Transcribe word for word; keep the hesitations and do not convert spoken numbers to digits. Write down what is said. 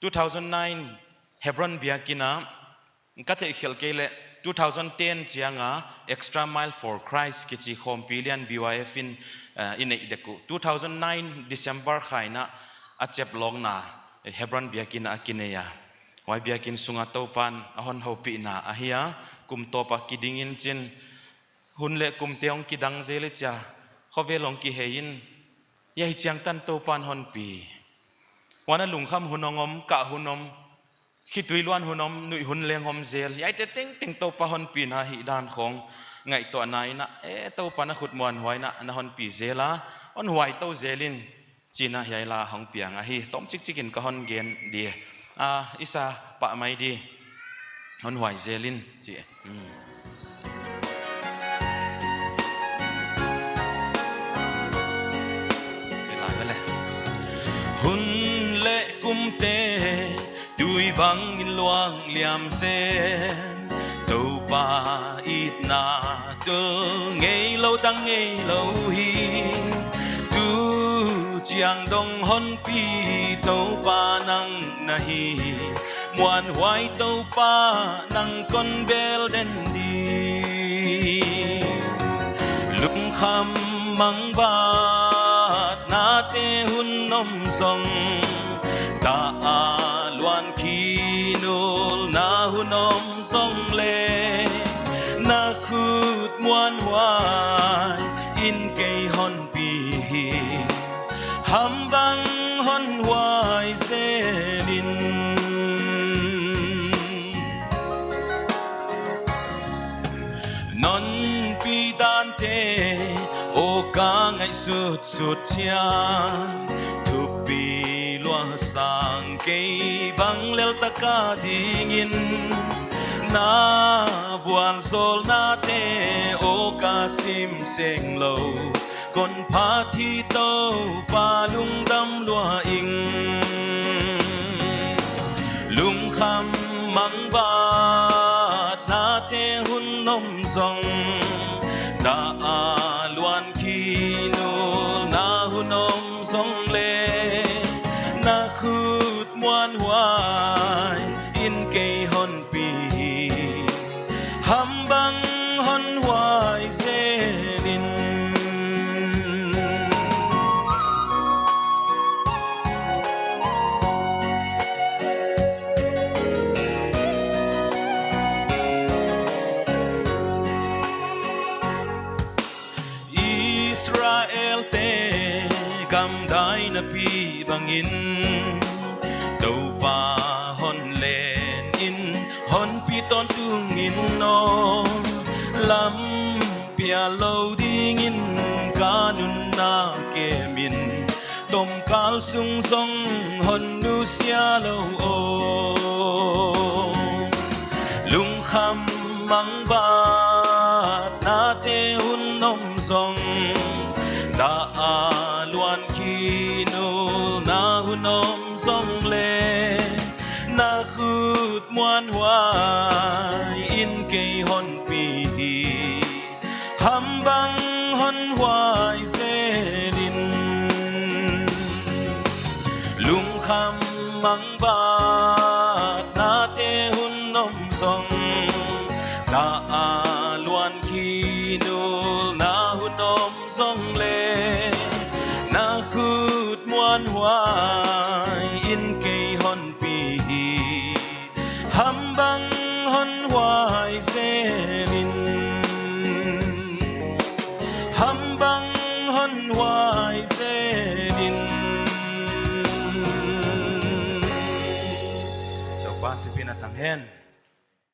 two thousand nine Hebron biakin ah, ka theihkhelh kei leh two thousand ten chiang a Extra Mile for Christ kichi khawmpi lian B Y F in, eh, i neih dek uh. Two thousand nine December kha in a chep lawkna Hebron biakin ah a kinei a. Huai biakin sung a Toupa'n a hon houpihna ahi a, kum tawp a kiding in chin, hun leh kumte hong kidang zel i chia, khovel hong kihei in, hiai chiang tan Toupa'n hon pi. Huan a lungkham hun hong om, kah hun om, khitui luan hun om, nuih hun leng om zel. Hiaite tengteng Toupa hon pina hihdan khong ngaihtuahna in a, eh, Toupa'n a khut muanhuai in a, na hon pi zel a, hon huai tou zel in, chi'n a hiai la hong piang ahi. Tawm chikchik in ka hon gen di. Ah, i sa pah mai di. Hon huai zel in, chi. Hmm. Hun leh kumte tui bangin luang liam zen, Toupa itna tul ngeilou dang ngeilou hi. Tu chiang dong hon pi Toupa nang na hi, muanhuai Toupa nang kon bel den di. Lungkham mangbatnate hun om zong, ta a luan khinulna hun om zong leh, na khut muanhuai in kei hon pi hi, ham bang hon huai zel in. Non pi dante, aw ka ngaihsutsut chiang, thupi lua sang kei bang lel taka dingin, na vualzawlnate aw ka sim senglou, kon phat hi Toupa lungdam lua ing. Lungkham mangbatnate hun om zong, ta a luan khinulna hun om zong leh, na khut muanhuai in kei hon pi hi, ham bang hon huai zel in. Israelte gamdai na pi bangin, Toupa hon len in, hon pi tawntung in aw, lampi a lou dingin ka nunna kem in, tomkal sung zong hon nusia lou aw. Lungkham mangbatnate hun om zong, ta a luan khinulna hun om zong leh, na khut muanhuai in kei hon pi hi, ham bang hon huai zel in. Lungkham mangbatnate hun om zong, ta a luan khinulna hun om zong leh, na khut muanhuai in kei hon pi hi, ham bang hon huai zel in. Ham bang hon huai zel in. Toupa'n chipi'n a tang hen.